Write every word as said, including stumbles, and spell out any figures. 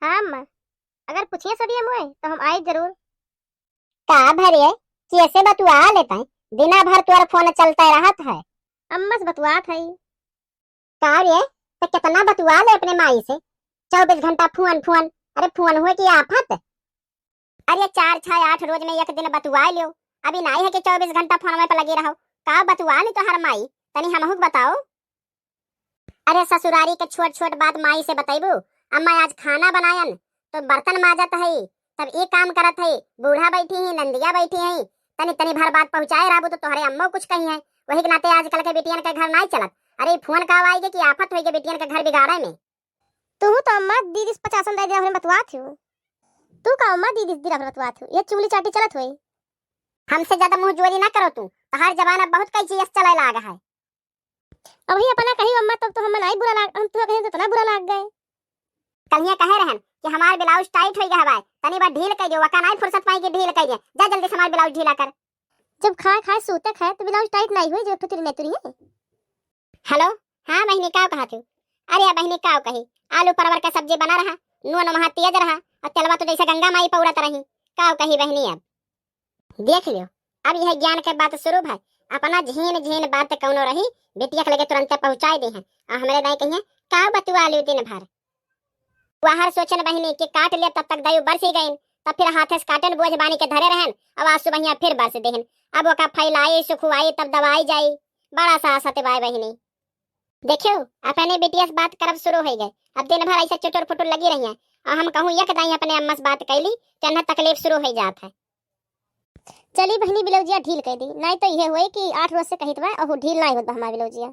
हाँ अम्मा, अगर पूछिए सदिया मोए तो हम आई जरूर। का भरे, कैसे बतुआ लेत है? दिना भर तोर फोन चलते रहत है। अम्मा से बतुआत है। का रे, तो कितना बतुआ ले अपने माई से? चउबीस घंटा फोन फोन। अरे फोन हुए कि आफत? अरे चार छः आठ रोज में एक दिन बतुआ लियो। अभी नाई है कि चउबीस घंटा फोन में पे लगी रहो। का बतुआ ली तोहर माई? तनी हमहू के बताओ। अरे ससुरारी के छोट छोट बात माई से बतैबू। अम्मा आज खाना बनायन तो बर्तन माजत है, तब ई काम करत है, बूढ़ा बैठी ही, नंदिया बैठी है, तनी तनी भर बात पहुँचाए रहबू तो तोहरे अम्मो कुछ कही है। वही के नाते आजकल के बिटियन के घर नाई चलत। अरे ई फोन का आवाई के कि आफत होई के बिटियन के घर बिगाड़े में। तू तो अम्मा दीदी से पचासन दे दे बतुआत हो। तू का अम्मा दीदी से दिन भर बतुआत हो, ये चुगली चाटी चलत होई। हमसे ज्यादा मुँह जोरी ना करो तू, तोहार जबान अब बहुत कैंची अस चले लाग है। अब ही अपना कही अम्मा, तब तो हम नाई बुरा लाग, हम तू कहीं तो इतना बुरा लाग गए। कल्हिया कहे रहन कि हमार ब्लाउज टाइट हो गया हवाए, तनी बार ढील कर दियो, वका नाई फुर्सत पाई कि ढील कर दिए। जा जल्दी से हमार ब्लाउज ढीला कर। जब खाए खाए सूते खाए तो ब्लाउज टाइट नाई हुई, जो एक ठो तिरने तुरी है। हेलो, हाँ बहिनी, का कहत हो? अरे बहिनी, का कही, आलू परवर का सब्जी बना रहा, नून वहाँ तेज रहा, और तेलवा तो जैसे गंगा माई पौड़त रही। का कही बहिनी, अब देख लियो, अब यह ज्ञान के बात शुरू भा। अपना झीन झीन बात कौनो रही, बिटिया के लगे तुरंते पहुँचाए दे हैं, और हमरे दाई कहिए, का बतुआ लियो दिन भर। बाहर सोचन बहिनी कि काट ले, तब तक दयु बरसी गइन, तब फिर हाथे से काटन बोझ बानी के धरे रहन, अब आज सुबहिया फिर बरस देहन। अब ओका फैलाई, सुखवाई, तब दवाई जाई। बड़ा सा सतबाय बहिनी। देखियो, अपने बिटिया से बात करब शुरू हो गए, अब दिन भर ऐसे चुटुर फुटुर लगी रही है, और हम कहूँ एक दाई अपने अम्मा से बात कैली, तो इन्हें तकलीफ शुरू हो जात है। चली बहिनी, ब्लाउजिया ढील कर दी, नहीं तो यह हुए कि आठ रोज से कहित बा, अहू ढील नहीं होत बा हमार ब्लाउजिया।